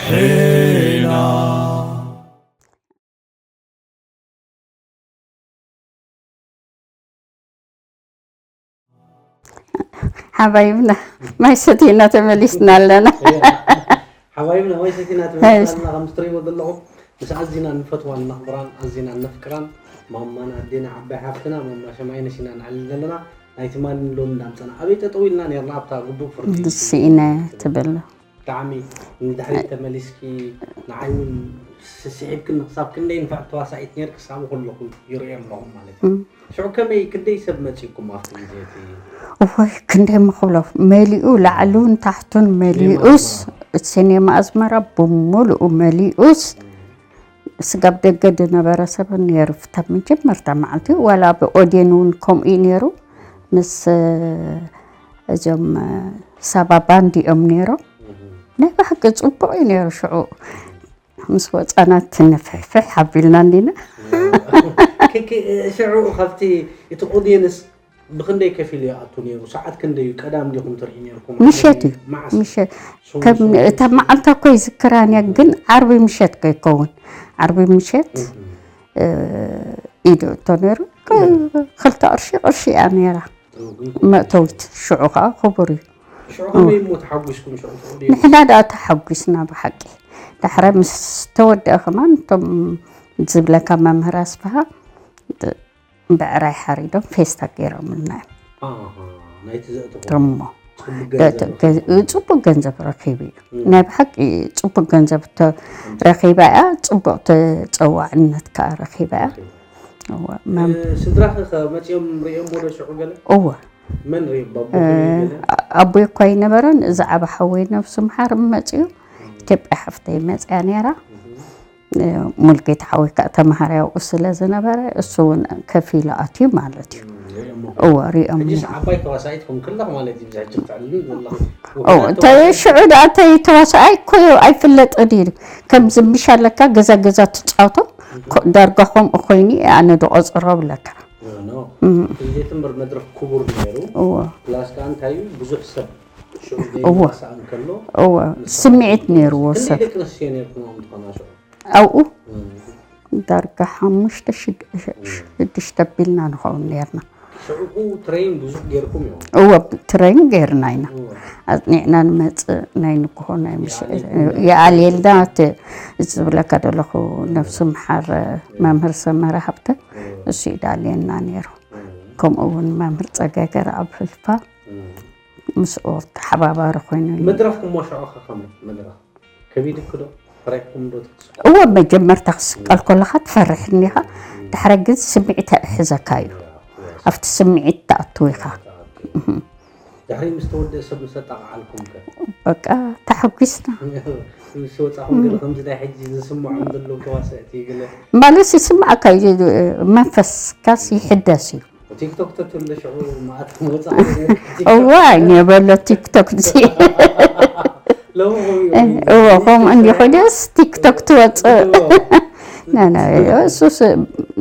ሄና። ሓባይብና፣ ማይ ሰቲና ተመሊስና ኣለና። ሓባይብና፣ ማይ ሰቲና ተመሊስና እሺ። ኣለና። ከም እትርእይዎ ዘለኹም፣ ምስ ኣዚና እንፈትዋን እነኽብራን፣ ኣዚና እነፍቅራን ማማና፣ ኣዴና፣ ዓባይ ሓፍትና ማማ ሸማይነሽ ኢና ንዓሊ ዘለና። ናይ ትማሊ ንሎሚ እንዳምጸና ኣበይ ጠጠው ኢልና ኔርና? ኣብታ ግቡእ ፍርዲ ስኢነ ትብል። ትብል። ብጣዕሚ ንድሕሪት ተመሊስኪ፣ ንዓይ እውን ስሒብክኒ። ክሳብ ክንደይ ንፍዕቲ ተዋሳኢት ኔርኪ፣ ክሳብ ከለኹ ይርእዮ ኣለኹ ማለት እዩ። እም። ሽዑ ከመይ፣ ክንደይ ሰብ መጺእኩም ኣብቲ ግዜ እቲ? እፎይ፣ ክንደይ ምኽብሎ፣ መሊኡ፣ ላዕሉን ታሕቱን መሊኡስ፣ ሲኔማ ኣስመራ። ሲኔማ ኣስመራ ብምሉኡ መሊኡስ፣ እም። ስጋብ ደገ ዝነበረ ሰብ ነይሩ። ፍታ መጀመርታ መዓልቲ፣ ዋላ ብኦድየን እውን ከምኡ እዩ ነይሩ። ምስ፣ እ፣ እዞም፣ እ፣ ሳባ ባንድ እዮም ነይሮም። እም። ናይ ብሓቂ ጽቡቕ እዩ ነይሩ ሽዑ። ምስ ወጻና ትንፍሕፍሕ ኣቢልና እንዲና። ከ-፣ ከ-፣ ሽዑ ካብቲ፣ እቲ ኦድየንስ ብኽንደይ ከፊሉ ይኣቱ ነይሩ? ሰዓት ክንደይ እዩ? ቀዳም ዲኹም ትርኢ ነይርኩም? ምሸት እዩ። መዓስ? ምሸት። ሱን-፣ ከም ሱን-፣ እታ ሱን-፣ መዓልታ እኮ ይዝክራን እያ፣ እም። ግን ዓርቢ ምሸት ከይከውን። ዓርቢ ምሸት፣ እም። እ፣ ኢዱ እቶ ነይሩ። ክ-፣ እም። ክልተ ቅርሺ፣ ቅርሺ እያ ነይራ። እም፣ ግን መእተዊት። ሽዑ ከዓ ክቡር እዩ። ሽዑ ከመይ እሞ ተሓጒስኩም ሽዑ ትቕድዩ? ንሕና ደኣ ተሓጒስና ብሓቂ። ዳሕረ ምስ ተወድአ ከማን እቶም ዝብለካ መምህር ኣስፍሃ ጥ-፣ ብዕራይ ሓሪዶም ፌስታ ገይሮምልና እዮም። ኣሃ፣ ናይቲ ዘእተኹም እሞ ጽቡቅ ደ-፣ ገንዘብ ገ-፣ ረኺብኩም። ጽቡቅ ገንዘብ ረኺቡ እዩ። እም። ናይ ብሓቂ ጽቡቅ ገንዘብ ተ-፣ እም። ረኺባ እያ፣ ጽቡቅ ተጸዋዕነት ከኣ ረኺባ እያ። ረኺባ። እወ፣ መም-፣ እ፣ ስድራኺ ኸ መጺኦም ርእዮምዎ ዶ ሽዑ ገለ? እወ። መን ርእዩ? ባቦ እ፣ ገለ? ኣ-፣ ኣቦይ እኳ ኣይነበረን፣ እዚ ዓቢ ሓወይ ነብሱ ምሓር መጺኡ፣ እም። ኢትዮጵያ ሓፍተይ መጺኣ ነይራ። እም። እ፣ ሙልጌታ ሓወይ ከኣ ተማሃራይ ኣብኡ ስለ ዝነበረ፣ እሱ እውን ከፊሉ ኣትዩ ማለት እዩ። እም፣ ርእዮምዎ። እወ፣ ርእዮም ሕጂስ ነይሮም። ዓባይ ተዋሳኢት ኮንክላ ማለት እዩ፣ ብዛ ሕጂ እትዕልሉ ዘለኹ። እወ፣ ውሑዳት እንታይ ተዋሳእቲ ሽዑ ደኣ እንታይ ተዋሳኣይ እኮ ኣይፍለጥን እዩ። ከምዚ ምሽ ኣለካ፣ ገዛ ገዛ ትጻወቶ፣ እም። ኮ-፣ ዳርጋ ከምኡ ኮይኑ እዩ፣ ኣነ ዝቆጽሮ ብለካ። ኖ፣ ኖ። እም። እቲ ዘይትምር መድረኽ ክቡር ነይሩ። እወ። ፕላስ ከኣ እንታይ እዩ፣ ብዙሕ ሰብ ሽዑ እወ። ዘይንቀሳእ እንከሎ፣ እወ። ንስኻ ስምዒት ነይርዎ ክንደይ ሰብ። ደቂ ኣንስትዮ ነይርኩም ትኾና ሽዑ? ኣብኡ እም። ዳርጋ ሓሙሽተ፣ ሽድ-፣ ሽ-፣ እም። ሽዱሽተ ኣቢልና ንኸውን ነይርና። ሽዑ ትሬን ብዙሕ ገይርኩም እዮም? እወ፣ ትሬን ገይርና ኢና። እወ። ኣጽኒዕና ንመጽእ፣ ናይ ንግሆ፣ ናይ ምሽ-፣ የኣልየልና። የኣልየልና፣ እቲ ዝብለካ ዘለኹ፣ ነብሱ ምሓር፣ እም። መምህር ሰመረ ሃብተ፣ እም። እሱ እዩ ዳልየና ነይሩ። እም። ከምኡ እውን መምህር ጸጋይ ገረኣብ ህልፋ እም። ምስኡ ተሓባባሪ ኮይኑ እዩ። መድረኽ እሞ ሽዑ ከ ከመይ መድረኽ? ከቢድኪ ዶ? ፈሪሕኩም ዶ ትስቀሉ? እወ፣ መጀመርታ ክስቀል ከለኻ ትፈርሕ እኒኻ። እም። ድሕሪ ግን ስምዒት ይሕዘካ እዩ። ያ፣ ያ። ኣብቲ ስምዒት ትኣቱ ኢኻ። ትኣቱ። እም። ድሕሪ ምስ ተወደአ ሰብ ምስ ኣጣቕዓልኩም ከ? በቃ ተሓጒስና። ምስ ወጻኹም ገለ እም። ከምዚ ናይ ሕጂ ዝስምዖም ዘለዉ ተዋሳእቲ ገለ? ማለት ይስምዓካ እዩ፣ መንፈስካስ ይሕደስ እዩ። ቲክቶክ ተትህሉ ሽዑ መኣት ምወጻእኩ ነይርኪ ቲክቶክ። እዋይ፣ ነበሎ ቲክቶክ እዚ። ሎሚ ከምኡ እዩ። እወ፣ ከምኡ እንዲኹ ደስ ቲክቶክ ትወጽእ። እወ። ና፣ ና፣ እሱስ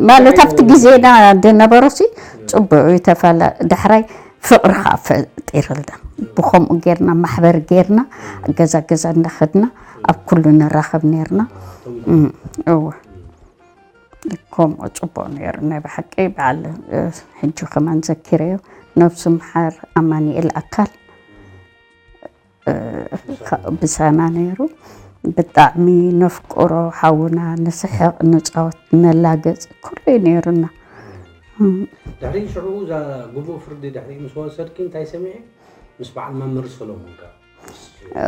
ማለት ኣብቲ ግዜና ዝነበሮሲ ጽቡቕ እዩ፣ ተፋላ-፣ ዳሕራይ ፍቕሪ ኸኣ ፈጢርልና። ብኸምኡ ጌርና፣ ማሕበር ጌርና፣ ገዛ ገዛ እንዳኸድና ኣብ ኩሉ ንራኸብ ኔርና። እም፣ እወ። ከምኡ ጽቡቕ ነይሩ ናይ ብሓቂ። በዓል፣ እ፣ ሕጂ ከማን ዘኪረዮ፣ ነብሱ ምሓር ኣማኑኤል ኣካል፣ እ፣ ከ-፣ ብሳና ነይሩ። ብጣዕሚ ነፍቅሮ ሓውና፣ ንስሕቕ፣ ንጻወት፣ ነላገጽ፣ ኩሉ እዩ ነይሩና። እም። ድሕሪ ሽዑ እዛ ግቡእ ፍርዲ ድሕሪ ምስ ወሰድኪ እንታይ ሰሚዐ? ምስ በዓል መምህር ሰሎሞን ከ?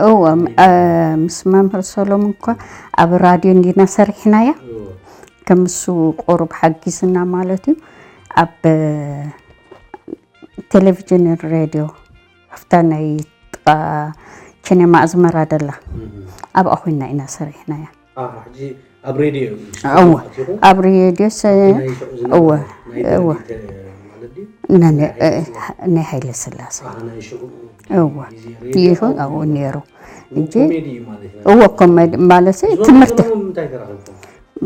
እወ፣ ም-፣ እ፣ ምስ መምህር ሰሎሞን እኳ ኣብ ራድዮ እንዲና ሰሪሕናያ። እወ። ከም እሱ ቁሩብ ሓጊዝና ማለት እዩ። ኣብ ቴሌቪዥን ሬድዮ፣ ኣብታ ናይ ጥቓ ቸኔማ ኣዝመራ ደላ፣ እም። ኣብኣ ኮይንና ኢና ሰሪሕናያ። ኣሃ፣ ሕጂ ኣብ ሬድዮ እዩ እወ፣ ኣቲኹም? ኣብ ሬድዮ ሰ-፣ ኣብቲ ናይ ሽዑ ዝነበረ እወ፣ ናይ እወ። ደርጊ ተ-፣ ማለት ድዩ? ነ-፣ ነ-፣ ናይ ሃይለ እ፣ ስላሴ። ናይ ሃይለ ስላሴ። ኣሃ፣ ናይ ሽዑ እወ። ግዜ ሬድዮ ይኹን፣ ኣብኡ ኣብኡ ነይሩ። እወ፣ እንጂ ኮሜዲ እዩ ማለት እዩ። እወ፣ ኮሜዲ ማለት እዩ። እዞም ትምህርቲ። እዞም እንታይ ተራኺብኩም?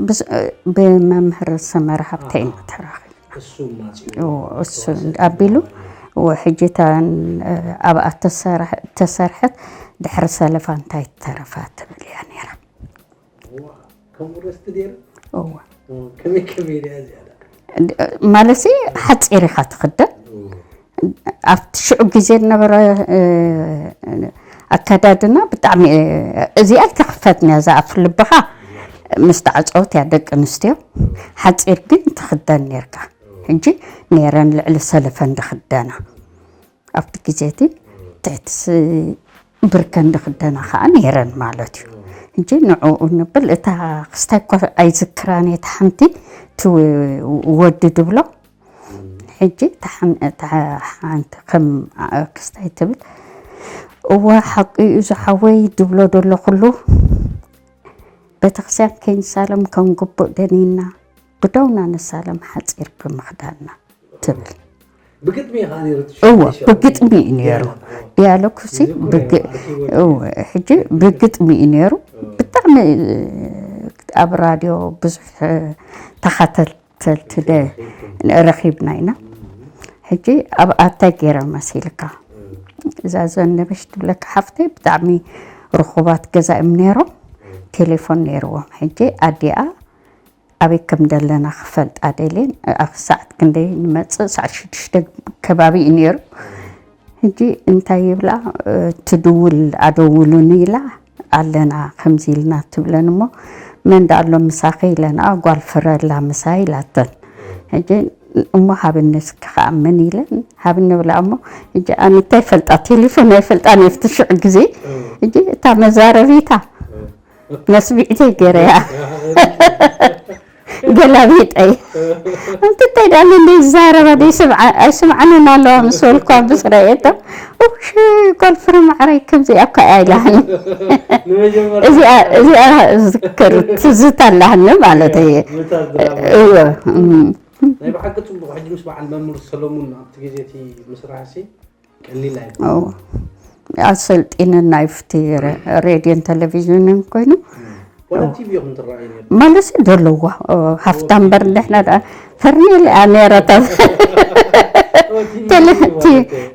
ብስ-፣ እ፣ ብመምህር ሰመረ ሃብተ ኢና ኣሃ። ተራኺብና። እሱ ማጽኡ እወ፣ እሱ ተዋስኦ ኣቢሉ፣ ማለት እዩ። እወ፣ ሕጂ እታ ን-፣ እ፣ ኣብኣ ተሰርሐ-፣ ተሰርሐት ድሕሪ ሰለፋ እንታይ ተረፋ ትብል እያ ነይራ። ከምኡ ረስቲ ነይሩ። እወ ከመይ ከመይ ኢያ ዝያዳ? ማለት ሓፂር ኢኻ ትኽደን። ኣብቲ ሽዑ ግዜ ዝነበረ ኣከዳድና ብጣዕሚ እዚኣ ኣይትኽፈትን እያ፣ ዝኣፍ ልብኻ ምስ ተዓፀወት እያ ደቂ ኣንስትዮ። ሓፂር ግን ትኽደን ነርካ። ሕጂ ነይረን ልዕሊ ሰለፈን ዝኽደና ኣብቲ ግዜ እቲ ትሕቲ ብርከን ዝኽደና ከዓ ነይረን ማለት እዩ። ሕጂ ንዕኡ ንብል እታ ክስታይ እኳ ኣይዝክራን እየ፣ እታ ሓንቲ እቲ ወዲ ድብሎ ሕጂ እታ ሓንቲ ከም ክስታይ ትብል እወ ሓቂ እዩ ዝሓወይ ድብሎ ዘሎ ኩሉ ቤተክርስትያን ከይንሳለም ከም ግቡእ ደኒና ብደውና ንሳለም ሓፂር ብምኽዳንና ትብል። ብግጥሚ ኢኻ ነይሩ እቲ እወ ሽዑ ብግጥሚ እዩ ነይሩ። ዲያሎግ፣ ዲያሎግ ሲ ይዝክሮ ብግ- እየ፣ ኣርኪቡ ኣሎ። እወ ሕጂ ብግጥሚ እዩ ነይሩ። ብጣዕሚ ኣብ ራድዮ ብዙሕ ተኸታተልቲ ደ- ረኺብና ኢና። ሕጂ ኣብኣ እንታይ ገይረ መሲልካ እዛ ዘነበሽ ትብለካ ሓፍተይ ብጣዕሚ ርኹባት ገዛ እዮም ነይሮም። ቴሌፎን ነይርዎም። ሕጂ ኣዲኣ ኣበይ ከም ዘለና ክፈልጣ ደልየን ኣብ ሰዓት ክንደይ ንመፅእ ሰዓት ሽዱሽተ ከባቢ እዩ ነይሩ። ሕጂ እንታይ ይብላ ትድውል ኣደውሉኒ ኢላ ኣለና ከምዚ ኢልና ትብለን እሞ መን ዳ ኣሎ ምሳኺ ኢለንኣ ጓል ፍረ ኣላ ምሳይ ኢላተን። ሕጂ እሞ ሃብኒ እስኪ ክኣምን ኢለን ሃብኒ ብላ እሞ ሕጂ ኣነ እንታይ ፈልጣ ቴሌፎን ኣይፈልጣን እየ ኣብቲ ሽዑ ግዜ። ሕጂ እታ መዛረቢታ መስሚዕተይ ገይረያ ገላቢጠይ። እንተ እንታይ ደኣ ዘይዛረባ ኣይስምዓንን ኣለዋ ምስ በልኳ ምስ ረኣየቶ እሽ ጓል ፍረ ማዕረይ ከምዚኣ እኳ እያ ኢላኒ። እዚኣ እዚኣ ዝክር ትዝታ ኣላኒ ማለት እየ። እወ ናይ ብሓቂ ፅቡቅ ሕጂ ምስ በዓል መምህር ሰለሙን ኣብቲ ግዜ እቲ ምስራሕ ሲ ቀሊል ኣይ እወ ኣሰልጢንና ይፍቲ ሬድዮን ቴሌቪዥንን ኮይኑ ወላ ቲቪ ኢኹም ትረኣዩ ነይሩ ማለት ደለዋ ሃፍታ እምበር ንሕና ደኣ ፈርኔል እያ ነይራ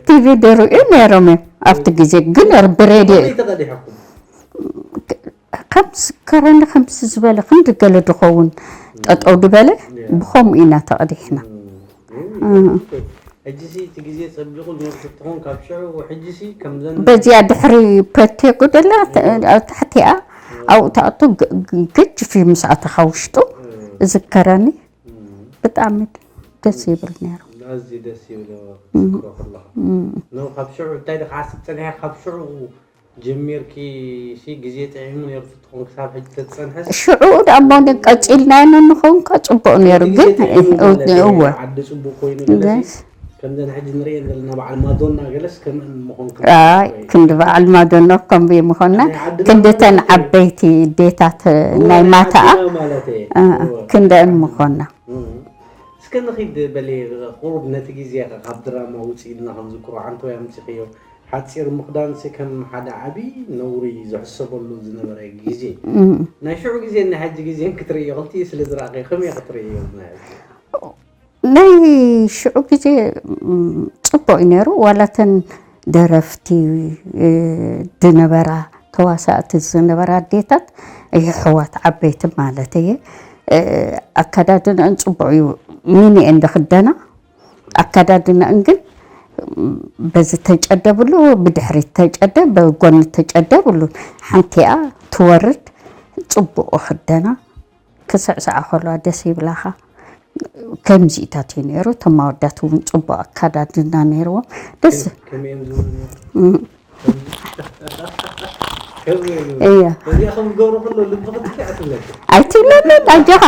ቲቪ ድርእዩ ነይሮም እዮም ኣብቲ ግዜ ግን ብሬድዮ ተቐዲሐኩም ከም ዝከረኒ ከምዚ ዝበለ ክንዲ ገለ ድኸውን ጠጠው ድበለ ብኸምኡ ኢና ተቐዲሕና ሕጂ ሲ እቲ ግዜ ጸቢቑ ነይሩ ክትኾን ካብ ሽዑ ሕጂ ሲ ከምዘን በዚኣ ድሕሪ ፐቴ ጉደላ ኣብ ታሕቲኣ ኣብኡ ተኣቱ ገጅፍ እዩ ምስ ኣተኻ ውሽጡ እዝከረኒ ብጣዕሚ ደስ ይብል ነይሩ ኣዝዩ ደስ ይብል ዝክሮ ከለኻ ነው ካብ ሽዑ እንታይ ድኻ ሓስብ ጸኒሐ ካብ ሽዑ ጀሚርኪ ሲ ግዜ ጥዒሙ ነይሩ ፍትኹም ክሳብ ሕጂ ተዝጸንሐስ ሽዑ ደኣ እሞ ቀጺልናዮ ንኸውን ከ ጽቡቕ ነይሩ ግን እወ ዓዲ ጽቡቕ ኮይኑ ገለሲ ከምዘን ሕጂ ንርእየን ዘለና በዓል ማዶና ገለስ ከምእን ምኾንክ ኣይ ክንዲ በዓል ማዶና ከምዚ ምኾና ክንድተን ዓበይቲ ዴታት ናይ ማታኣ ማለት እየ ክንደን ምኾና እስከ ንኺድ በሊ ቁሩብ ነቲ ግዜ ካብ ድራማ ውፅእ ኢልና ክንዝክሮ ዓንተወይ ኣምፂኽዮ ሓፂር ምኽዳንሲ ከም ሓደ ዓብዪ ነውሪ ዝሕሰበሉ ዝነበረ ግዜ ናይ ሽዑ ግዜ ናይ ሕጂ ግዜን ክትርእዮ ክልቲኡ ስለ ዝረኣኸዮ ከመይ ክትርእዮ ናይ ሕጂ ናይ ሽዑ ግዜ ፅቡቅ እዩ ነይሩ ዋላተን ደረፍቲ ዝነበራ ተዋሳእቲ ዝነበራ ኣዴታት የሕዋት ዓበይቲ ማለት እየ ኣከዳድንአን ፅቡቅ እዩ ሚኒ እየን ዝክደና ኣከዳድንአን ግን በዚ ተጨደ ብሉ ብድሕሪት ተጨደ ብጎኒ ተጨደ ብሉ ሓንቲኣ ትወርድ ፅቡቅ ክደና ክስዕስዓ ከለዋ ደስ ይብላኻ ከምዚኢታት እዩ ነይሩ እቶም ኣወዳት እውን ፅቡቅ ኣከዳድና ነይርዎም ደስ እያ ኣይትብለንን ኣጆኻ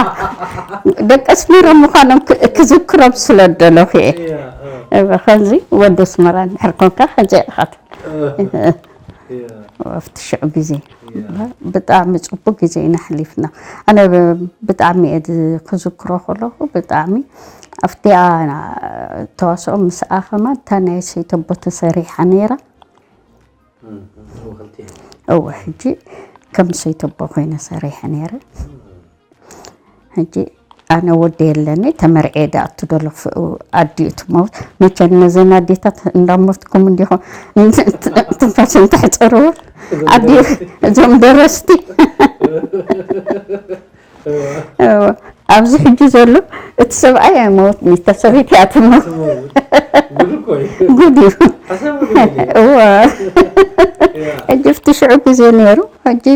ደቂ ኣስመራ ምዃኖም ክዝክሮም ስለ ደለኹ እየ ከምዚ ወዲ ኣስመራ እንድሕር ኮንካ ከምዚ ኢኻ ኣብቲ ሽዑ ግዜ ብጣዕሚ ፅቡቅ ግዜ ኢና ኣሕሊፍና ኣነ ብጣዕሚ እየ ክዝክሮ ከለኩ ብጣዕሚ ኣብቲኣ ተዋስኦ ምስኣ ከማን እታ ናይ ሰይተቦ ተሰሪሓ ነይራ እወ ሕጂ ከም ሰይተቦ ኮይነ ሰሪሐ ነይረ ሕጂ ኣነ ወዲ የለኒ ተመርዕየ ድኣቱ ዶ ኣዲኡ ትመውት መቸ ነዘን ኣዴታት እንዳሞትኩም እንዲኹም ትንፋስ እንተሕፀርዎ ኣዲኡ እዞም ደረስቲ እዋ። ኣብዚ ሕጂ ዘሎ እቲ ሰብኣይ ኣይመውትን፣ እታ ሰበይቲ እያ ትመውት። ትመውት። ጉድ እኮ እዩ። ጉድ እዩ። ሓሳብ ጉድ እዩ። እዋ። እያ። ሕጂ ኣብቲ ሽዑ ግዜ ነይሩ። ሕጂ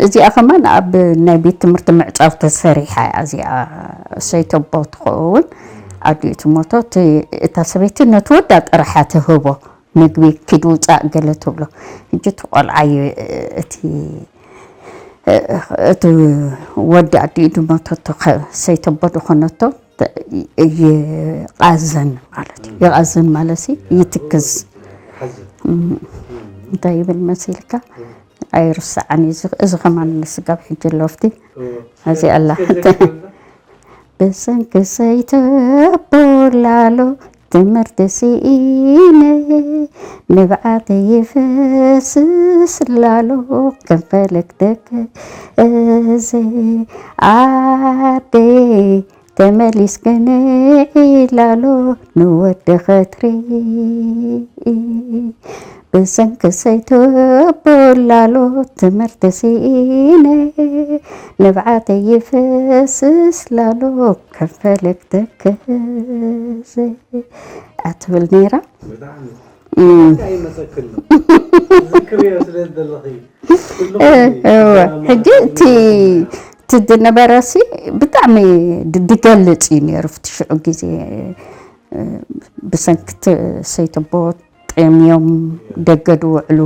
እዚኣ ከማን ኣብ ናይ ቤት ትምህርቲ ምዕጻው ተሰሪሓ እያ። እዚኣ ሰይተቦ ትኸውን፣ ኣዲኡ ትሞቶ። እቲ፣ እታ ሰበይቲ ነቲ ወዳ ጥራሓ ትህቦ። ምግቢ ኪድ ውጻእ ገለ ትብሎ። ሕጂ እቲ ቆልዓ ዩ-፣ እቲ፣ እቲ ወዲ ኣዲኡ ድመተቶ፣ ከ-፣ ሰይተቦ ድኾነቶ፣ ተ-፣ ይቓዘን ማለት እዩ። ይቓዘን ማለት ሲ ይትክዝ። ሓዘን። እም፣ እንታይ ይብል መሲልካ? ኣይርስዓን እዩ። እዚ፣ እዚ ከማን ንስጋብ ሕጂ ኣለፍቲ። እዎ። እዚ ኣላ። እስከ ዘክርና። ብሰንኪ ሰይተቦላሎ ትምህርቲ ስኢነ፣ ንብዓተይ ይፈስስ ላሎ ከም ፈለግ ተከዘ። ኣደይ ተመሊስክኒ ላሎ ንወዲ ከትሪ። ብሰንኪ ሰይተቦላሎ ትምህርቲ ስኢነ፣ ንብዓተይ ይፈስስ ላሎ ከም ፈለግ ተከዘ። ኣትብል ነይራ። ብጣዕሚ። እም። እንታይ ይመፀክን ነው? ዝክርዮ ስለ ዘለኺ። ኩሉ እ፣ ጊዜ እወ። ድራማ ሕጂ እቲ፣ ከምዚ እቲ ዝነበረ ሲ ብጣዕሚ ድ-፣ ድገልጽ እዩ ነይሩ። ኣብቲ ሽዑ ግዜ፣ እ፣ ብሰንኪ እቲ ሰይተቦ ጠምዮም ደገ ድውዕሉ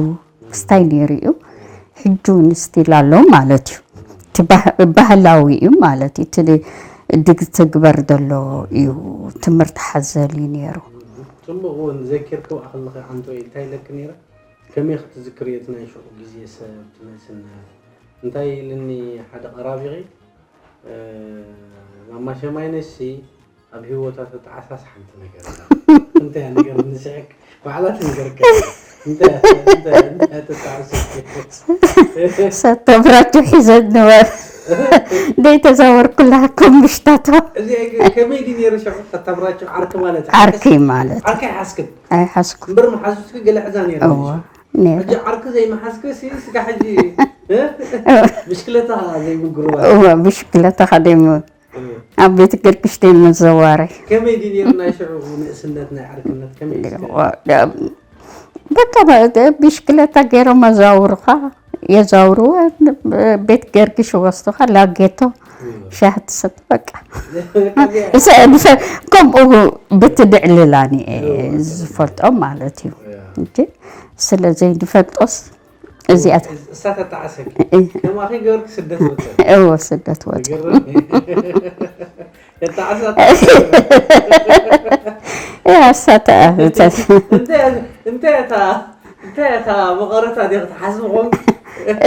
ክስታይ ነይሩ እዩ። ሕጂ እውን ስቲል ኣሎ ማለት እዩ። እቲ ባህ-፣ ባህላዊ እዩ ማለት እዩ። እቲ ድግትግበር ዘሎ እዩ። ትምህርቲ ሓዘል እዩ ነይሩ። ጽቡቕ እውን ዘኪርክዋ ከለኺ ዓንቶይ እንታይ ኢለኪ ነይረ? ከመይ ክትዝክርዮ እቲ ናይ ሽዑ ግዜ ሰብ ትመስልና? እንታይ ኢልኒ ሓደ ቀራቢኺ፣ እ፣ ማማ ሸማይነሽ ሲ ኣብ ህይወታ ተጣዕሳስ ሓንቲ ነገር ኣላ። እንታይ እያ ነገር ንስሕቅ ባዕላ ትንገርካ። እንታይ እያ፣ እንታይ እያ፣ እንታይ እያ ተጣዕሰስ? ሰተብራችሁ ሒዘት ንበር። ደይ ተዛወርኩላ ኮምብሽታታ። እዚ ከመይ ድዩ ነይሩ ሽዑ? ሰተብራችሁ ዓርኪ ማለት እዩ። ዓርኪ ማለት። ዓርኪ ኣይሓዝክን? ኣይሓዝኩን። እምበር መሓዙትኪ ገለ ሕዛ ነይራ እዋ፣ ነይሩ። ሕጂ ዓርኪ ዘይመሓዝኪ ሲ ስጋ ሕጂ፣ እ? ብሽክለታ ዘይምጉርባር። እዋ፣ ብሽክለታ ከደይ ም-፣ እ። ኣብ ቤት ገርግሽ ደይ ምዘዋረይ። ከመይ ድዩ ነይሩ ናይ ሽዑ ንእስነት ናይ ዓርክነት ከመይ እስከ? ዋ-፣ ዳ-፣ በቃ በ-፣ ደ-፣ ብሽክለታ ገይሮም ኣዘዋውሩኻ፣ የዘዋውርዎ፣ ቤት ገርግሽ ይወስዱኻ፣ ላጌቶ፣ እዋ። ሻሂ ትሰቲ፣ በቃ። ከዚኣ እሰ-፣ ንሰ-፣ ከምኡ ብትድዕልላኒ እየ እዋ፣ ዝፈልጦም ማለት እዩ። እዋ። እንጂ ስለ ዘይንፈልጦስ እዚኣት-፣ እሳ ተጣዕሰኪ። እ-፣ ከማኺ ገበርኪ ስደት ወጸ። እዎ፣ ስደት ወጸ። ይገርም። ተጣዕሳ እያ፣ እሳ ተኣ-፣ እንታይ፣ እንታይ እታ፣ እንታይ እታ መቐረታ ዲኺ ትሓስቢ ኾንኪ?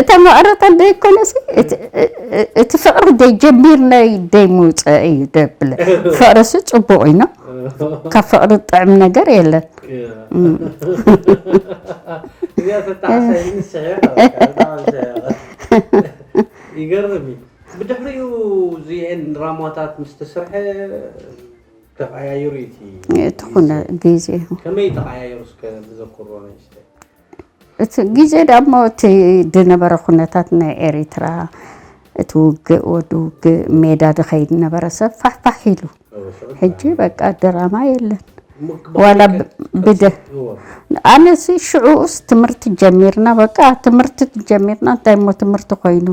እታ መቐረታ ደይኮነሲ፣ እቲ፣ እቲ ፍቕሪ ደይጀሚርናይ ደይምውፀእ እዩ ደብለ። ፍቕርሲ ጽቡቕ እዩ፣ ካብ ፍቕሪ ጥዕም ነገር የለን። እያ። እም። እዚኣ ተተዓሳይ ንስሕ እያ፣ በቃ፣ በጣም ንስሕ እያ። ይገርም እዩ። ብድሕሪኡ እዚአን ድራማታት ምስ ተሰርሐ ተቐያይሩ እዩ እቲ እቲ ኩነ ግዜ። ግዜ። ከመይ ተቐያይሩ እስከ ንዘክሮ ንእሽተይ? እቲ ግዜ ደሞ እቲ ዝነበረ ኩነታት ናይ ኤሪትራ፣ እቲ ውግእ፣ ወዲ ውግእ፣ ሜዳ ዝኸይድ ነበረ ሰብ ፋሕፋሕ ኢሉ። እዎ፣ ሽዑ ሕጂ ድራማ። በቃ ድራማ የለን። እሞ ክበሃል ዋላ ከ-፣ ብ-፣ ብደ-፣ እዎ። ኣነሲ ሽዑኡስ ትምህርቲ ጀሚርና፣ በቃ ትምህርቲ ጀሚርና፣ እንታይ እሞ ትምህርቲ ኮይኑ፣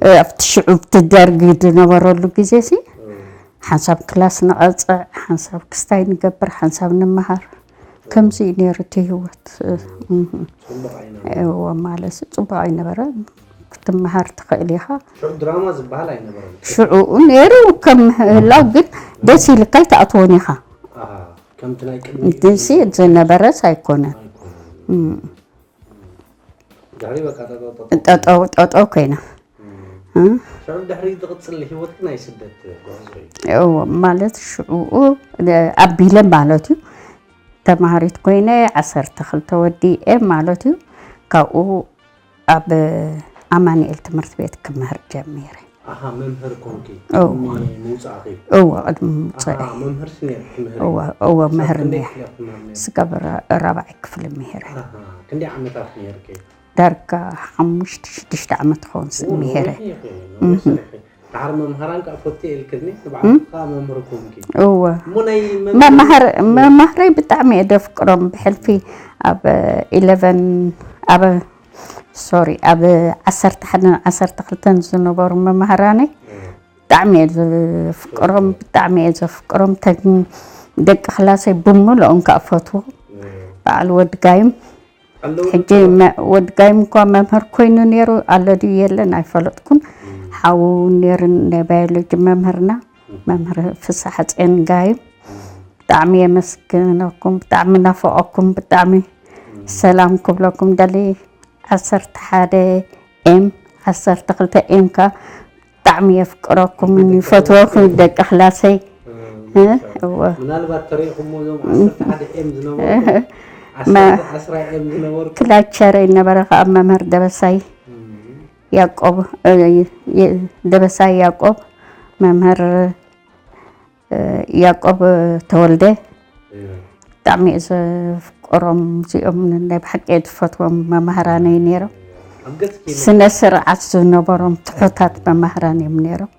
እ፣ ኣብቲ ሽዑ ኣብቲ ደርጊ ዝነበረሉ ግዜሲ፣ እዎ። ሓንሳብ ክላስ ንቐጽዕ፣ ሓንሳብ ክስታይ ንገብር፣ ሓንሳብ ንምሃር። ከምዚ እዩ ነይሩ እቲ ህይወት። እህ። ጽቡቕ ኣይነበረን። እዎ፣ ማለት ጽቡቕ ኣይነበረን። ክትመሃር ትኽእል ኢኻ። ሽዑ ድራማ ዝበሃል ኣይነበረን። ሽዑ ነይሩ ከም ምህላው ግን ደስ ኢልካ ኣይትኣትዎን ኢኻ። ኣሃ፣ ከምቲ ናይ ቅድሚት ደስ ዝነበረስ ኣይኮነን። ኣይኮነን። እም። ድሕሪ በቃ ጠጠው፣ ጠጠው። ጠጠው፣ ጠጠው ኮይና። እም። እም። ሽዑ ድሕሪ ዝቕጽል ህይወት ናይ ስደት ጉዕዞ እዩ። እዎ፣ ማለት ሽዑኡ ኣቢለ ማለት እዩ። ተማሃሪት ኮይነ ዓሰርተ ክልተ ወዲኤ ማለት እዩ። ካብኡ ኣብ ኣማኑኤል ትምህርቲ ቤት ክምህር ጀሚረ። ኣሃ፣ መምህር ኮንኪ እዎ። ቅድሚ ምውጻእኺ? እዎ፣ ቅድሚ ምውጻእ። ኣሃ፣ መምህርሲ ነይርኪ ትምህሪ? እዎ፣ እዎ፣ ክሳብ መምህር ክንደይ ነይረ። ክፍሊ ክትምህሪ ነይርኪ? ስጋብ ራ-፣ ራብዓይ ክፍሊ ምሂረ። ኣሃ፣ ክንደይ ዓመታት ነይርኪ? ዳርጋ ሓሙሽተ ሽዱሽተ ዓመት ክኸውን ስ-፣ እዎ፣ ምሂረ። ነዊሕ ኢኺ፣ ነዊሕ እህ። ሰሪሕኪ። ዳሕሪ መምሃራን ከዓ ፈትየ ኢልክኒ፣ ንባዕልኪ ከዓ መምህር ኮንኪ። እወ። እሞ ናይ መምህር መማህር መማህረይ ብጣዕሚ እየ ደፍቅሮም። ብሕልፊ ኣብ ኢለቨን ኣብ ሶሪ ኣብ ዓሰርተ ሓደን ዓሰርተ ክልተን ዝነበሩ መማህራነይ ብጣዕሚ እየ ዘፍቅሮም፣ ብጣዕሚ እየ ዘፍቅሮም። ተን ደቂ ክላሰይ ብምልኦም ከዓ ፈትዎ። በዓል ወዲ ጋይም ኣለዉ ሕጂ መ- ወዲ ጋይም እኳ መምህር ኮይኑ ነይሩ ኣሎ ድዩ የለን ኣይፈለጥኩን። ሓዉ ነይሩ ናይ ባዮሎጂ መምህርና መምህር ፍስሓ ፅዮን ጋይም ብጣዕሚ የመስግነኩም፣ ብጣዕሚ ናፈቐኩም፣ ብጣዕሚ ሰላም ክብለኩም ደሊ። ዓሰርተ ሓደ ኤም ዓሰርተ ክልተ ኤም ከ ብጣዕሚ የፍቅረኩምን ይፈትወኩም ደቂ ክላሰይ። እ፣ እወ። ምናልባት ተሪእኹሞ እዞም ዓሰርተ ሓደ ኤም ዝነበርኩም፣ መ- ዓሰርተ ዓስራ ኤም ዝነበርኩም። ክላቸረይ ነበረ ከዓ መምህር ደበሳይ እም። ያዕቆብ፣ እ፣ የ- ደበሳይ ያዕቆብ፣ መምህር እ፣ ያዕቆብ ተወልደ እም። ብጣዕሚ እየ ዘፍቅሮም። እዚኦም ናይ ብሓቂ እየ ዝፈትዎም መማህራነይ ነይሮም። ኣብ ገጽኪ ስነ ስርዓት ዝነበሮም ትሑታት መማህራን እዮም ነይሮም።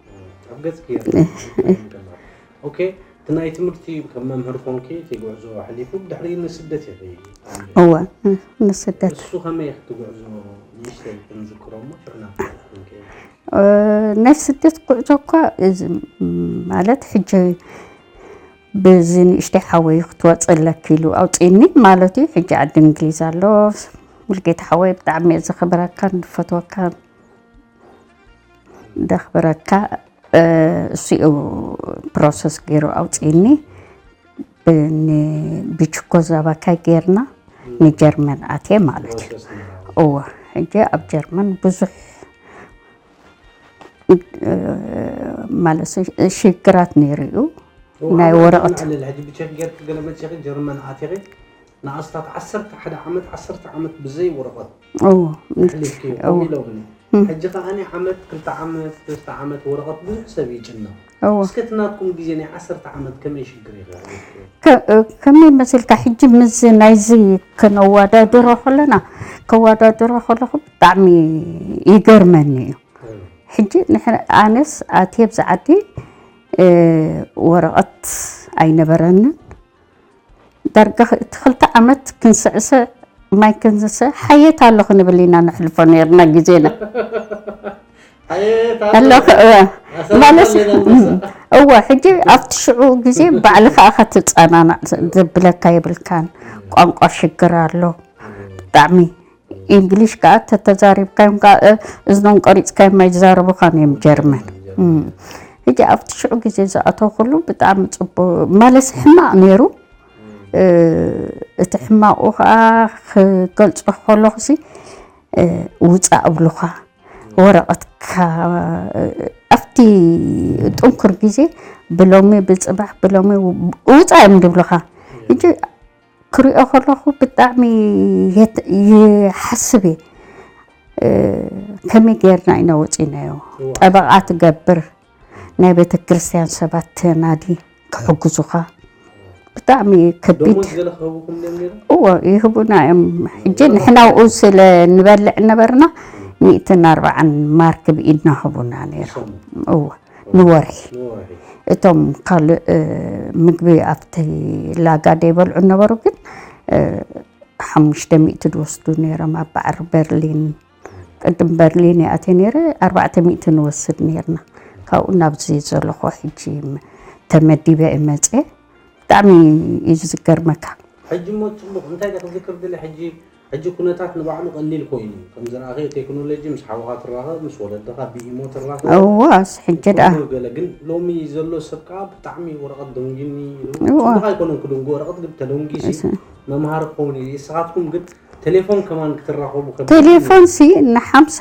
ኣብ ገጽኪ ኦኬ። እቲ ናይ ትምህርቲ ከም መምህር ኮንኪ እቲ ጉዕዞ ኣሕሊፉ ብድሕሪ ንስደት ኢኺ። እወ፣ ንስደት። እሱ ከመይ ኢኺ እቲ ጉዕዞ ንእሽተይ ክንዝክሮ እሞ ሽዑ ናብ ትምህርቲ ኮንኪ? እ፣ ናይ ስደት ጉዕዞ እኳ እዚ ማለት ሕጂ ብዚ ንእሽተይ ሓወይ ክትወፅእ ኣለኪ ኢሉ ኣውፅእኒ ማለት እዩ። ሕጂ ዓዲ እንግሊዝ ኣሎ። ሙልጌታ ሓወይ ብጣዕሚ እየ ዘኽብረካን ዝፈትወካን። ደኽብረካ፣ እ፣ እሱ እዩ ፕሮሰስ ገይሩ ኣውፅእኒ። ብን- ብችኮ ዛባካይ ጌርና ንጀርመን ኣትየ ማለት እዩ። እወ፣ ሕጂ ኣብ ጀርመን ብዙሕ ማለት ሽግራት ነይሩ እዩ። ናይ ወረቐት። ሕጂ ብቸክ ጌርክ ገለ መፅኺ ጀርመን ኣቲኺ ንኣስታት ዓሰርተ ሓደ ዓመት ዓሰርተ ዓመት ብዘይ ወረቐት። ሕሊፍኪ ከምኡ ኢሎምኒ። ሕጂ ከኣኒ ዓመት ክልተ ዓመት ሰለስተ ዓመት ወረቐት ብዙሕ ሰብ ይጭነቕ። እስከ እቲ ናትኩም ግዜ ናይ ዓሰርተ ዓመት ከመይ ሽግር ይኽእል? ከመይ መሲልካ ሕጂ ምስዚ ናይዚ ከነዋዳድሮ ከለና ከዋዳድሮ ከለኹ ብጣዕሚ ይገርመኒ እዩ። ሕጂ ንሕና ኣነስ ኣትየ ኣብዚ ዓዲ ወረቐት ኣይነበረንን። ዳርጋ እቲ ክልተ ዓመት ክንስዕስዕ ማይ ክንስስዕ ሓየት ኣሎ ክንብል ኢና ነሕልፎ ነርና ግዜና። ኣለኹ እወ። ማለት እወ ሕጂ ኣብቲ ሽዑ ግዜ ባዕልኻ ኢኻ ትፀናናዕ። ዘብለካ የብልካን። ቋንቋ ሽግር ኣሎ ብጣዕሚ። ኢንግሊሽ ከዓ ተተዛሪብካዮም ከዓ እዝኖም ቆሪፅካዮም ኣይዛረቡኻን እዮም ጀርመን። ሕጂ ኣብቲ ሽዑ ግዜ ዝኣተው ኩሉ ብጣዕሚ ፅቡቅ ማለት ሕማቅ ነይሩ። እቲ ሕማቁ ከዓ ክገልፆ ከለኹሲ ውፃእ እብሉኻ ወረቐትካ ኣብቲ ጥንኩር ግዜ ብሎሚ ብፅባሕ ብሎሚ ውፃእ እዮም ድብሉኻ። ሕጂ ክሪኦ ከለኹ ብጣዕሚ ይሓስብ እየ። ከመይ ጌርና ኢና ወፂናዮ? ጠበቃ ትገብር፣ ናይ ቤተ ክርስቲያን ሰባት ተናዲ ክሕግዙኻ። ብጣዕሚ ከቢድ። እዎ ይህቡና እዮም። ሕጂ ንሕና ኣብኡ ስለ ንበልዕ ነበርና ሚእትን ኣርባዓን ማርክ ብኢድና ህቡና ነይሮም። እዎ ንወርሒ። እቶም ካልእ ምግቢ ኣብቲ ላጋ ደይበልዑ ነበሩ ግን ሓሙሽተ ሚእቲ ዝወስዱ ነይሮም ኣብ ባዕሪ በርሊን። ቅድም በርሊን ይኣትየ ነይረ ኣርባዕተ ሚእቲ ንወስድ ነይርና። ካብኡ ናብዚ ዘለኹ ሕጂ ተመዲበ እመፀ። ብጣዕሚ እዩ ዝገርመካ። ሕጂ እሞ ፅቡቅ እንታይ ደ ክዝክር ድለ ሕጂ ሕጂ ኩነታት ንባዕሉ ቀሊል ኮይኑ ከም ዝረኣኸ ቴክኖሎጂ ምስ ሓውኻ ትራኸብ ምስ ወለድኻ ብኢሞ ትራኸብ። እዋስ ሕጂ ደኣ ገለ ግን ሎሚ ዘሎ ሰብ ከዓ ብጣዕሚ ወረቐት ደንጊኒ። ፅቡቅ ኣይኮነን ክደንጉ ወረቐት ግን ተደንጊሲ መምሃሪ ክኸውን እዩ። ንስኻትኩም ግን ቴሌፎን ከማን ክትራኸቡ ከቢድ እዩ። ቴሌፎን ሲ ንሓምሳ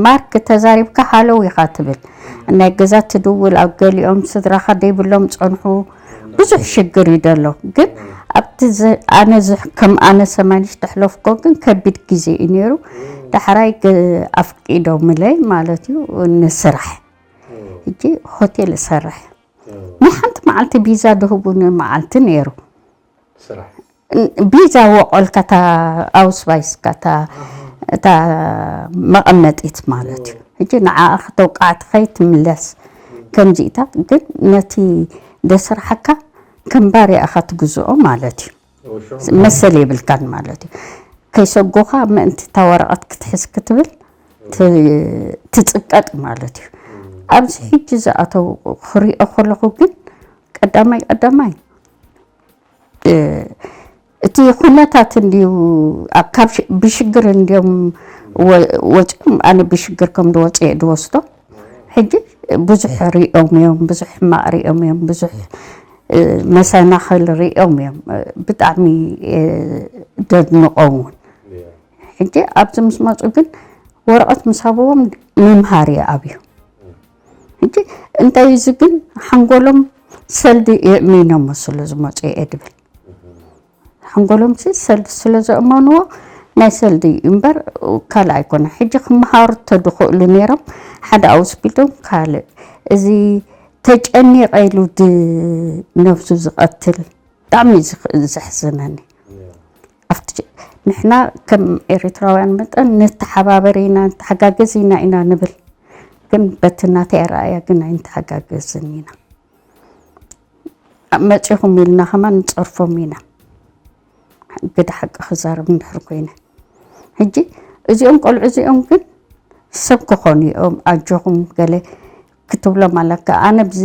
ማርክ ተዛሪብካ ሃለው ኢኻ ትብል። ናይ ገዛ ትድውል ኣብ ገሊኦም ስድራኻ ደይብሎም ፀንሑ ብዙሕ ሽግር እዩ ደሎ። ግን ኣብቲ ኣነ ከም ኣነ ሰማንሽተ ሕለፍኮ ግን ከቢድ ግዜ እዩ ነይሩ። ዳሕራይ ኣፍቂዶምለይ ማለት እዩ ንስራሕ። ሕጂ ሆቴል እሰርሕ። ናይ ሓንቲ መዓልቲ ቪዛ ድህቡኒ መዓልቲ ነይሩ። ስራሕ ቢዛ ወቆልካ እታ ኣውስባይስካ እታ መቐመጢት ማለት እዩ። ሕጂ ንዓ ከተውቃዕቲ ከይትምለስ ከምዚኢታት ግን ነቲ ደስራሓካ ከም ባርያ ኢኻ ትግዝኦ ማለት እዩ። መሰል የብልካን ማለት እዩ። ከይሰጎኻ ምእንቲ እታ ወረቐት ክትሕዝ ክትብል ት- ትጽቀጥ ማለት እዩ። ኣብዚ ሕጂ ዝኣተው ክሪኦ ከለኹ ግን ቀዳማይ ቀዳማይ እ፣ እቲ ኩነታት እንድዩ ኣብ- ካብ ሽ- ብሽግር እንድዮም ወ- ወፂኦም ኣነ ብሽግር ከም ዝወፅኦ እየ ዝወስዶ። ሕጂ ብዙሕ ሪኦም እዮም፣ ብዙሕ ሕማቕ ሪኦም እዮም፣ ብዙሕ እ፣ መሰናኽል ሪኦም እዮም። እ፣ ብጣዕሚ እ፣ ደድንቆም እውን። ሕጂ ኣብዚ ምስ መፁ ግን ወረቐት ምስ ሃብዎም ምምሃር ይኣብዩ። ሕጂ እንታይ እዚ ግን ሓንጎሎም ሰልዲ የእሚኖሞ ስለ ዝመፁ እየ ድብል። ሓንጎሎም ሲ ሰልዲ ስለ ዘእመንዎ ናይ ሰልዲ እዩ እምበር ካልእ ኣይኮነ። ሕጂ ክመሃሩ ተድኽእሉ ነይሮም ሓደ ኣውስቢልቶም ካልእ እዚ ተጨኒቐ ኢሉ ድ- ነብሱ ዝቐትል ብጣዕሚ እዩ ዝኽ- ዘሕዝነኒ። ኣብቲ ንሕና ከም ኤርትራውያን መጠን ንተሓባበር ኢና ንተሓጋገዝ ኢና ኢና ንብል፣ ግን በቲ ናተይ ኣረኣያ ግን ኣይንተሓጋገዝን ኢና። ኣብ መጺኹም ኢልና ከማን ንጸርፎም ኢና። ግደ ሓቂ ክዛረብ እንድሕር ኮይነ ሕጂ እዚኦም ቆልዑ እዚኦም ግን ሰብ ክኾኑ እዮም ኣጆኹም ገለ ክትብሎም ኣለካ። ኣነ ብዚ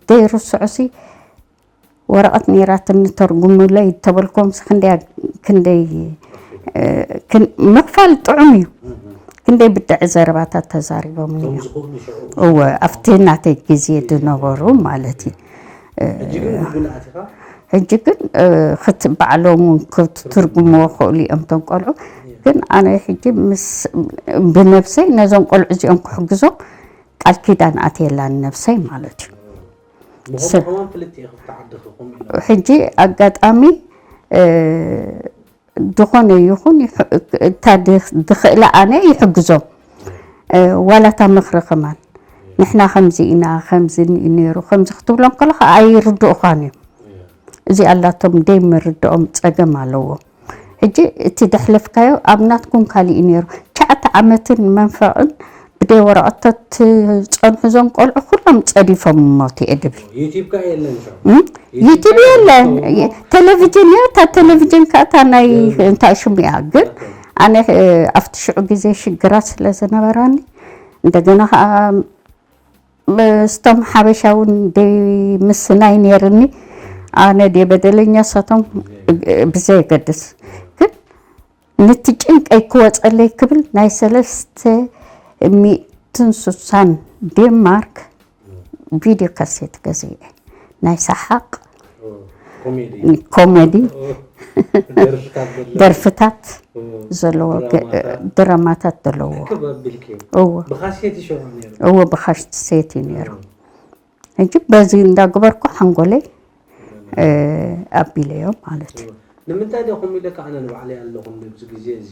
ደይርስዖሲ ወረቐት ነይራትኒ ተርጉሙለይ ተበልኮምሲ ክንደይ ክንደይ እ፣ ክን- ምኽፋል ጥዑም እዩ። ክንደይ ብድዐ ዘረባታት ተዛሪቦም እዮም። እወ ኣብቲ ናተይ ግዜ ዝነበሩ ማለት እዩ። ሕጂ ግን ክት ባዕሎም ክትትርጉምዎ ክእሉ እዮም እቶም ቆልዑ። ግን ኣነ ሕጂ ምስ ብነብሰይ ነዞም ቆልዑ እዚኦም ክሕግዞም ቃል ኪዳን ኣትየላ ንነብሰይ ማለት እዩ። ሕጂ ኣጋጣሚ ዝኾነ ይኹን እታ ድኽእለ ኣነ ይሕግዞም። ዋላታ ምኽሪ ከማን ንሕና ከምዚ ኢና ከምዚ እዩ ነይሩ ከምዚ ክትብሎም ከለኻ ኣይርድኡኻን እዮም። እዚ ኣላቶም ደይ ምርድኦም ጸገም ኣለዎም። ሕጂ እቲ ደሕለፍካዮ ኣብ ናትኩም ካሊእ እዩ ነይሩ። ትሽዓተ ዓመትን መንፈቕን ብደይ ወረቐት ተትጸንሑ እዞም ቆልዑ ኩሎም ጸዲፎም ይሞቱ እየ ድብል። ዩቲብ የለን። ቴሌቪዥን እያ። እታ ቴሌቪዥን ከኣ እታ ናይ እንታይ ሽሙ እያ ግን ኣነ ኣብቲ ሽዑ ግዜ ሽግራት ስለ ዝነበራኒ እንደገና ከኣ ምስቶም ሓበሻ እውን ደይ ምስናይ ነይርኒ። ኣነ ድየ በደለኛ እሳቶም ብዘየገድስ ግን ነቲ ጭንቀይ ክወፀለይ ክብል ናይ ሰለስተ ሚእትን ስሳን ዴንማርክ ቪድዮ ካሴት ገዚኤ ናይ ሰሓቕ ኮሜዲ ደርፍታት ዘለዎ ድራማታት ዘለዎ እዎ ብካሴት እዩ ነይሩ። ሕጂ በዚ እንዳገበርኩ ሓንጎለይ ኣቢለዮ ማለት እዩ። ንምንታይ ዶ ከምኡ ኢለ ከዓ ኣነ ንባዕለይ ኣለኹ ኣብዚ ግዜ እዚ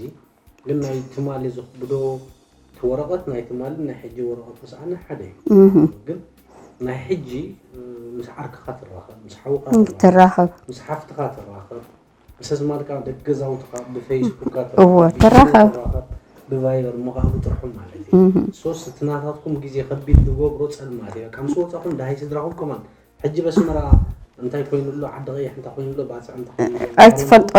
ግን ናይ ትማሊ ዘኽብዶ እቲ ወረቐት ናይ ትማሊ ናይ ሕጂ ወረቐት ምስኣና ሓደ እዩ። ግን ናይ ሕጂ ምስ ዓርክኻ ትራኸብ፣ ምስ ሓውኻ ትራኸብ፣ ምስ ሓፍትኻ ትራኸብ፣ ምስ ኣዝማድካ ደቂ ገዛውትኻ ብፌስቡክካ እዎ ትራኸብ፣ ትራኸብ። ብቫይበር እሞ ከዓ ብጥርሑ ማለት እዩ። ሶስት እቲ ናታትኩም ግዜ ከቢድ ዝገብሮ ፀልማት እዩ። በቃ ምስ ወፃኹም ደሃይ ስድራኹም ከማን ሕጂ በስመራ እንታይ ኮይኑ ኣሎ ዓዲ ቀይሕ እንታይ ኮይኑ ኣሎ ባፅዕ እንታይ ኮይኑ ኣሎ ኣይትፈልጦ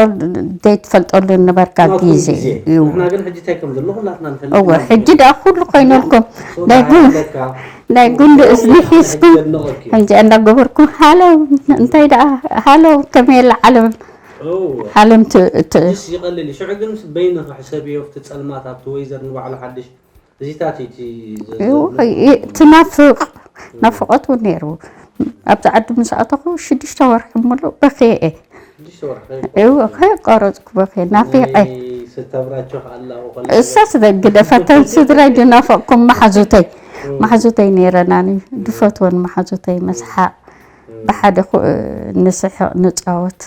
ዘይትፈልጠሉ ነበርካ ናትኩም ግዜ ግዜ እዩ። ንሕና ግን ሕጂ እንታይ ከም ዘሎ ኩላትና ንፈልጥ እወ ኢና። ሕጂ ደኣ ኩሉ ኮይነልኩም ናይ ጉ- ኣለካ ናይ ጉንዲ እዝኒ ሒዝኩም ዘድንቐኪ ከምዚ እንዳገበርኩም ሃሎ እንታይ ደኣ ሃሎ ከመይ ኣላ ዓለም እወ። ዓለም ት- ት- ሕጂስ ይቐልል እዩ ሽዑ ግን በይንኺ ሕሰብዮ ኣብቲ ፀልማት ኣብቲ ወይዘር ንባዕሉ ሓድሽ እዚታት እዩ እቲ ዘ- እዎ፣ ዘ- ይ- ትናፍቕ ናፍቖት እውን ነይሩ። ኣብዚ ዓዲ ምስ ኣተኹ ሽዱሽተ ወርሒ ሙሉእ በኽየ እየ። ሽዱሽተ ወርሒ እዎ፣ ከየቋረፅኩ በኽየ ናፊቐ። ናይ ስተብራቸው ከኣላ እኮ እሳስ ግደፈተን ስድራይ ድናፈቕኩም መሓዙተይ መሓዙተይ ነይረናኒ ድፈትወን መሓዙተይ መስሓቕ ብሓደ ኩ- ንስሕቕ ንፃወት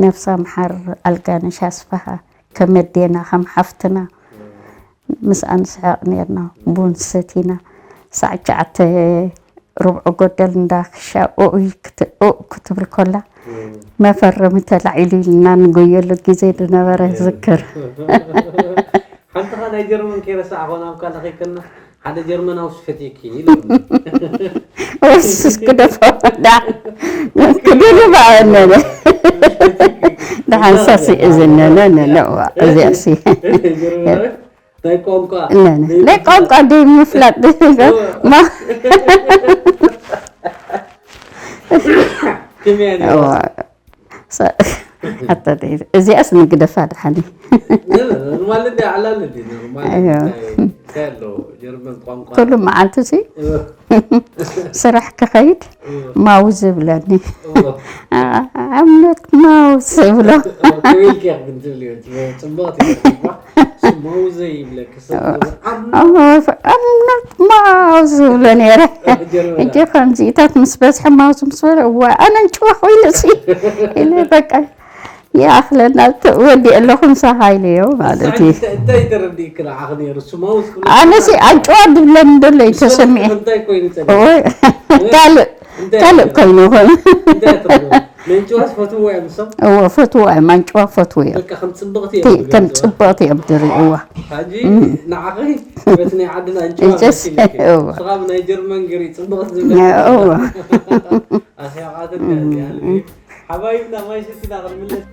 ነብሳ ምሓር ኣልጋነሽ ኣስፋሃ ከመዴና ከም ሓፍትና ምስኣ ንስሕቕ ነርና ቡን ሰቲና ሳዕ ትሽዓተ ርብዒ ጎደል እንዳ ክሻ ኡኡይ ክት- ኡእ ክትብል ኮላ መፈረሚ ተላዒሉ ኢልና ንጎየሉ ግዜ ዝነበረ ዝክር ሓንቲ ኻ ናይ ጀርመን ከይረሳዕኾ ናብ ካልእ ከይከና ሓደ ጀርመናዊ ስፈትየኪ ኢሎኒ። ወስስ ክደፎ ዳ ክድርባ ነነ ደሓን ሳሲ እዝነነ ነነ እዚኣሲ ጀርመናዊ ናይ ቋንቋ ነነ ናይ ቋንቋ ደይ ምፍላጥ ማ ከመይ እያ ነይራ? እዚኣስ ንግደፋ ደሓን ኖርማል እንዲ ዓላል እንዲ ኖርማል እዮ። እንታይ ኣሎ ጀርመን ቋንቋ ኩሉ መዓልቲ ሲ እዎ፣ ስራሕ ክኸይድ እዎ፣ ማውዝ ይብለኒ እዎ። ኣምነት ማውዝ ይብሎ ከመይ ኢልኪ ኢኺ ግን ትብልዮ? ጽቡቕ ትብልዮ። ማውዘ ይብለኪ ሰብ። ኣም- ኣምነት ማውዝ ይብሎ ነይረ ጀርመን እጀ ከምዚኢታት ምስ በዝሐ ማውዝ ምስ በለ እዋ ኣነ እንጭዋ ኮይኑ ሲ ኢለ በቃ ይኣኽለና ወዲ ኣለኹም ሳኻ ኢለዮ ማለት እዩ እንታይ ተረዲእክ ንዓኽ ነይሩ? እሱ ማውዝ ክብሎ ኣነሲ ኣንጭዋ ድብለኒ ደሎ እዩ ተሰሚዐ እንታይ ኮይኑ ጸኒሑ? ወይ ካልእ ካልእ ኮይኑ ይኾን እንታይ ትብሎ? መንጭዋ ዝፈትዎ እዮም እሶም። እዎ ፈትዎ እዮም ኣንጭዋ ፈትዎ እዮም በቃ ከም ጽብቕቲ እዮም ከም ዝገልጹዋ። ጽብቕቲ እዮም ዝርእይዋ ሕጂ ንዓኺ በቲ ናይ ዓድና ኣንጭዋ እንጭስ መሲልኪ። እዎ ንስኻ ብናይ ጀርመን ገሪ ጽብቕቲ ዝብለ እዎ ኣኺያቓትን እዚኣ ልቢ ሓባይብና ማይ ሰቲና ክንምለስ